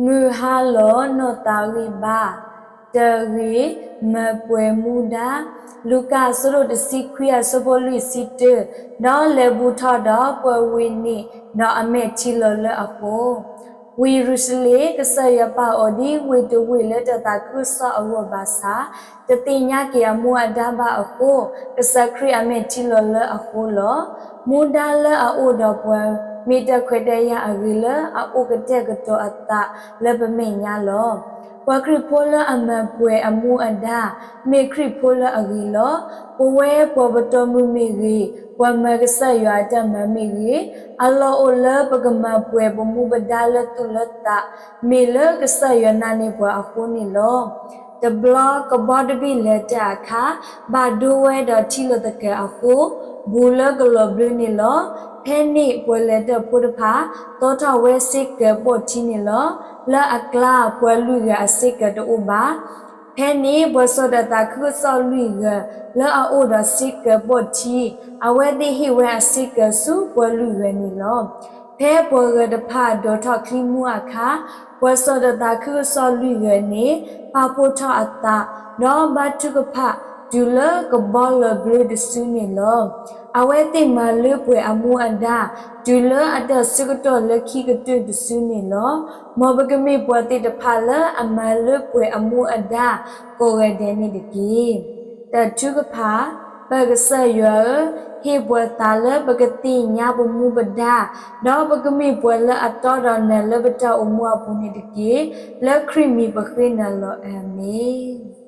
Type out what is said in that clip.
မုၢ်ဟါလီၤနီၢ်သးဂံၢ်ဘါ, တဂ့ၤ, မၤပှဲၤမူဒါ, လူၤကၣ်အဆၢဒိၣ်တဆံခွံအဆၢဖိလွံၢ်ဆံတၢ, ဒီးလဲၤဘူးထီၣ်ဒီးပှၤဝ့ၢ်န့ၣ်, ဒီးအမဲာ်ထံလီၤလၢအဃိ. ဝ့ၢ်ယရူၤၡလ့ၣ်, ကစၢ်ယွၤပာ်အီၤဒ်ဝ့ၢ်တဝ့ၢ်လၢတၢ်သးခုကစီၣ်အဂီၢ်ဘၣ်ဆၣ်, တသ့ၣ်ညါက့ၤအမူအဒါဘၣ်အဃိ, ကစၢ်ခရံာ်အမဲာ်ထံလီၤလၢအဃိလီၤ. မူဒါလၢအအိၣ်ဒီးပှၤ မ့ၢ်တၢ်ခွဲးတၢ်ယာ်အဂ့ၤလၢအအိၣ်ကတဲာ်ကတီၤအသးလၢပမဲာ်ညါလီၤ. ပှၤခရံာ်ဖိလၢအမၤပှဲၤအမူအဒါ မ့ၢ်ခရံာ်ဖိလၢအဂ့ၤလီၤ. ပဝဲပှၤပတီၢ်မုၢ်မ့ၢ်ဂ့ၤ, ပှၤမၤကစၢ်ယွၤအတၢ်မၤမ့ၢ်ဂ့ၤ, အလီၢ်အိၣ်လၢပကမၤပှဲၤပမူပဒါလၢသူၣ်လၢသး, မ့ၢ်လၢကစၢ်ယွၤနာ်န့ၢ်ပှၤအဃိန့ၣ်လီၤ. တဘျီကဘီတဘ့ၣ်လဲၤတၢ်အခါ, ဘၣ်ဒိဝဲဒီးထံလီၤသကၢၤအဃိ, ဘူးလၢကလီၤဘျၢန့ၣ်လီၤ. ဖဲန့ၣ်ပှၤလဲၤတၢ်ဖိတဖၣ် သီထီၣ်ဝဲစ့ကၢၤပိာ်ထံန့ၣ်လီၤ. လၢအကျါပှၤလွံၢ်ဂၤအစ့ကၢၤတအိၣ်ဘၣ်. ဖဲန့ၣ်ပှၤစီၤတၢ်သးခုကစီၣ်လွံၢ်ဂၤ လၢအအိၣ်ဒီးစ့ကၢၤပိာ်ထံ, အဝဲသ့ၣ်ဟ့ၣ်ဝဲအစ့ကၢၤဆူပှၤလွံၢ်ဂၤန့ၣ်လီၤ. ဖဲပှၤဂၤတဖၣ်ဒိးထီၣ်ချံမူအခါ, ပှၤစီၤတၢ်သးခုကစီၣ်လွံၢ်ဂၤန့ၣ် ပာ်ဖှိၣ်ထီၣ်အသး, ဒီးဘါထုကဖၣ်တုၤလၢကဘီလီၤဘျၢတစုန့ၣ်လီၤ. အဝဲသ့ၣ်မၤလၢပှဲၤအမူအဒါ တုၤလၢအတၢ်ဆၢကတီၢ်လၢခံကတၢၢ်တစုန့ၣ်လီၤ. မ်ပကမ့ၢ်ပှၤသ့ၣ်တဖၣ်လၢအမၤလၢပှဲၤအမူအဒါကိးဂၤဒဲးန့ၣ်တက့ၢ်. တၢ်ထုကဖၣ်, ပၢ်ကစၢ်ယွၤဧၢ, ဟ့ၣ်ပှၤသးလၢပကသ့ၣ်ညါပမူပဒါ, ဒီးပကမ့ၢ်ပှၤလၢအတီဒီးနၤလၢပတၢ်အိၣ်မူအပူၤန့ၣ်တက့ၢ်. လၢခရံာ်မံၤပဃ့နၤလီၤ. အၤမ့ၣ်.